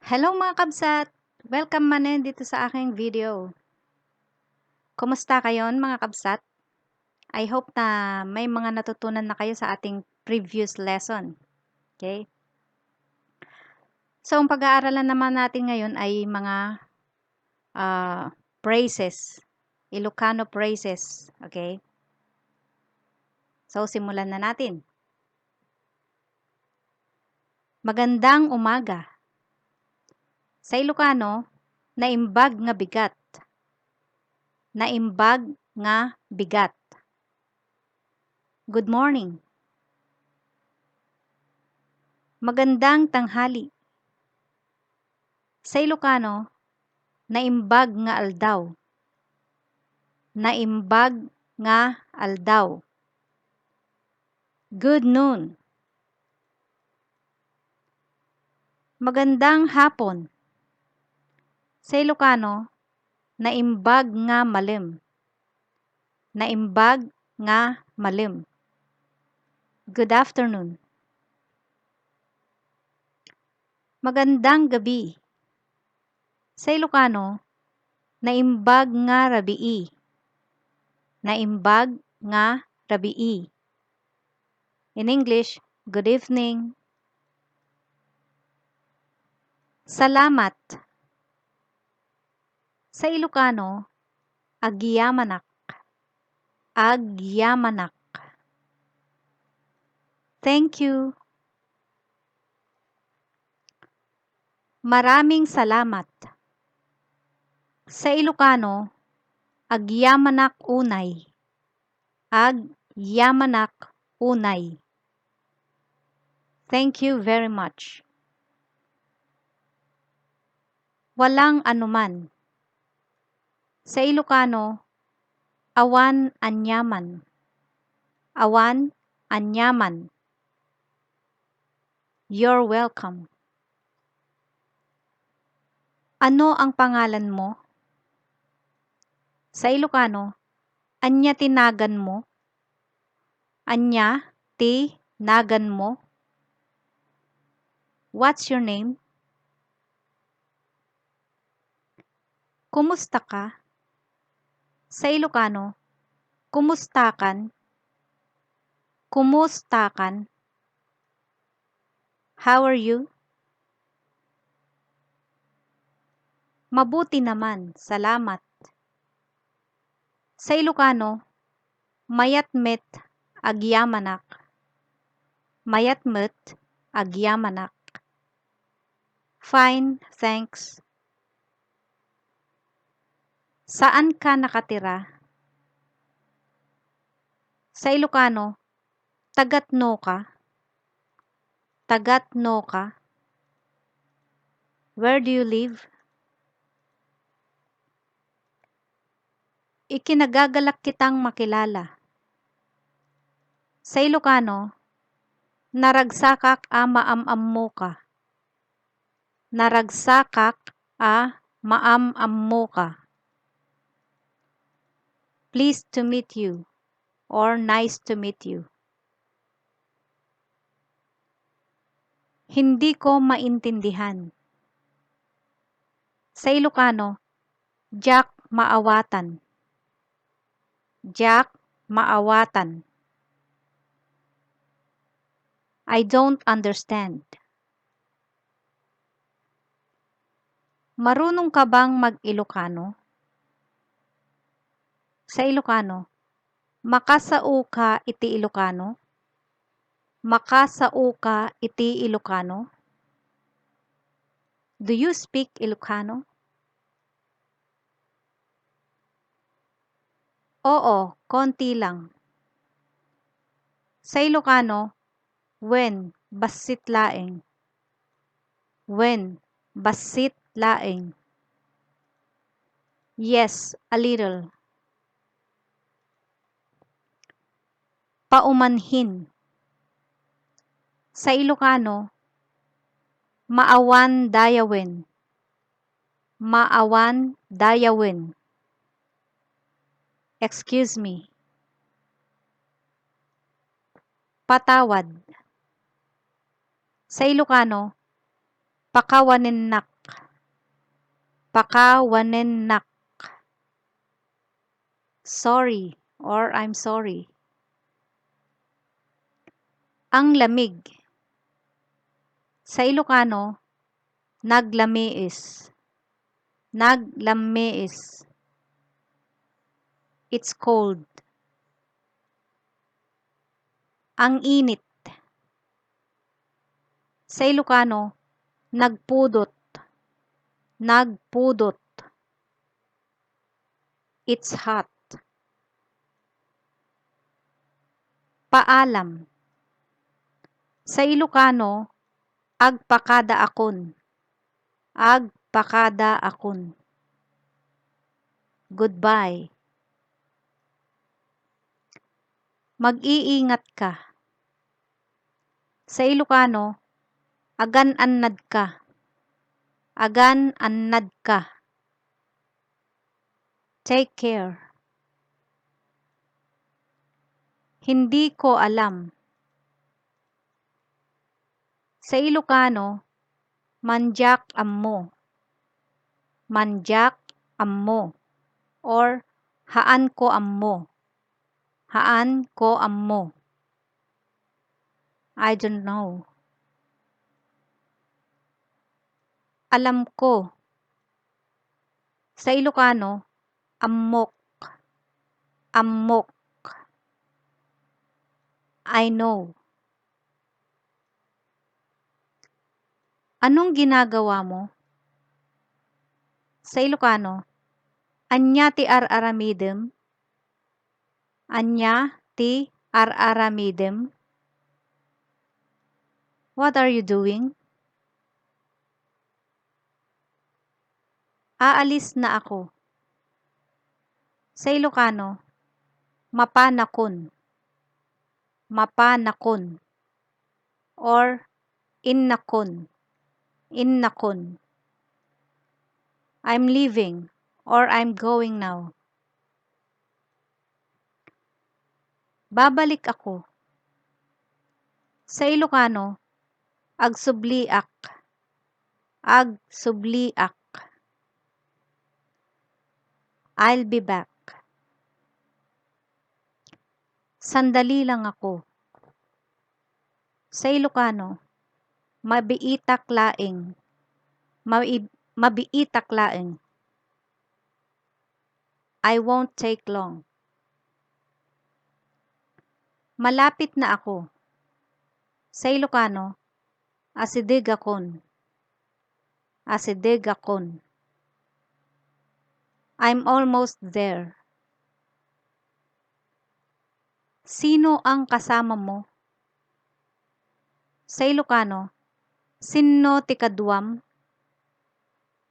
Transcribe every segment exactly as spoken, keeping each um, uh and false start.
Hello mga kabsat! Welcome manen dito sa aking video. Kumusta kayon mga kabsat? I hope na may mga natutunan na kayo sa ating previous lesson. Okay? So, ang pag-aaralan naman natin ngayon ay mga, ah, phrases. Ilocano phrases. Okay? So, simulan na natin. Magandang umaga. Sa Ilocano, naimbag nga bigat. Naimbag nga bigat. Good morning. Magandang tanghali. Sa Ilocano, naimbag nga aldaw. Naimbag nga aldaw. Good noon. Magandang hapon. Sa Ilocano, naimbag nga malem. Naimbag nga malem. Good afternoon. Magandang gabi. Sa Ilocano, naimbag nga rabii. Naimbag nga rabii. In English, good evening. Salamat. Sa Ilocano, agyamanak. Agyamanak. Thank you. Maraming salamat. Sa Ilocano, agyamanak unay. Agyamanak unay. Thank you very much. Walang anuman. Sa Ilocano, awan aniaman. Awan aniaman. You're welcome. Ano ang pangalan mo? Sa Ilocano, ania ti nagan mo? Ania ti nagan mo? What's your name? Kumusta ka? Sa Ilocano, kumustakan? Kumustakan? How are you? Mabuti naman, salamat. Sa Ilocano, mayat met agyamanak. Mayat met agyamanak. Fine, thanks. Saan ka nakatira? Sa Ilocano, tagatno ka? Tagatno ka? Where do you live? Ikinagagalak kitang makilala. Sa Ilocano, naragsakak a maam-ammoka. Naragsakak a maam-ammoka. Pleased to meet you or nice to meet you. Hindi ko maintindihan. Sa Ilocano, diak maawatan. Diak maawatan. I don't understand. Marunong ka bang mag-Ilocano? Sa Ilocano, makasao ka iti Ilocano? Makasao ka iti Ilocano? Do you speak Ilocano? Oo, konti lang. Sa Ilocano, wen, bassit laeng. Wen, bassit laeng. Yes, a little. Paumanhin. Sa Ilocano, maawan dayawen. Maawan dayawen. Excuse me. Patawad. Sa Ilocano, pakawanennak. Pakawanennak. Sorry or I'm sorry. Ang lamig. Sa Ilocano, naglamiis. Naglamiis. It's cold. Ang init. Sa Ilocano, nagpudot. Nagpudot. It's hot. Paalam. Sa Ilocano, agpakadaakon. Agpakadaakon. Goodbye. Mag-iingat ka. Sa Ilocano, agan-annad ka. Agan-annad ka. Take care. Hindi ko alam. Sa Ilocano, mandiak ammo. Mandiak ammo. Or haan ko ammo. Haan ko ammo. I don't know. Alam ko. Sa Ilocano, ammok. Ammok. I know. Anong ginagawa mo? Sa Ilocano, ania ti ar-aramidem? Ania ti ar-aramidem? What are you doing? Aalis na ako. Sa Ilocano, mapanakon. Mapanakon. Or innakon. Innakon. I'm leaving or I'm going now. Babalik ako. Sa Ilocano, agsubliak. Agsubliak. I'll be back. Sandali lang ako. Sa Ilocano, mabiitak laeng. Maib-, mabiitak laeng. I won't take long. Malapit na ako. Sa Ilocano, asidegakon. Asidegakon. I'm almost there. Sino ang kasama mo? Sa Ilocano, sinno ti kaduam?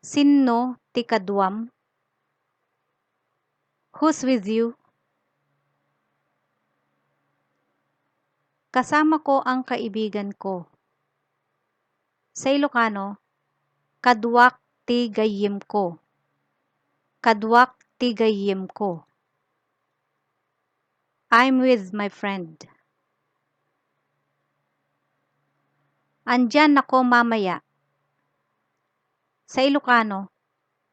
Sinno ti kaduam? Who's with you? Kasama ko ang kaibigan ko. Sa Ilocano, kaduak ti gayyemko. Kaduak ti gayyemko. I'm with my friend. Andiyan ako mamaya. Sa Ilocano,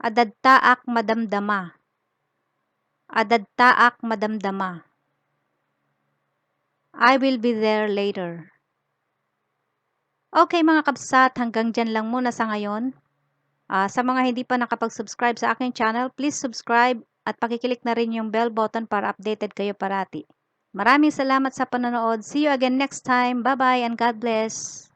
adadtaak madamdama. Adadtaak madamdama. I will be there later. Okay, mga kabsat, hanggang dyan lang muna sa ngayon. Ah, sa mga hindi pa nakapag-subscribe sa aking channel, please subscribe at pakiclick na rin yung bell button para updated kayo parati. Maraming salamat sa panonood. See you again next time. Bye-bye and God bless.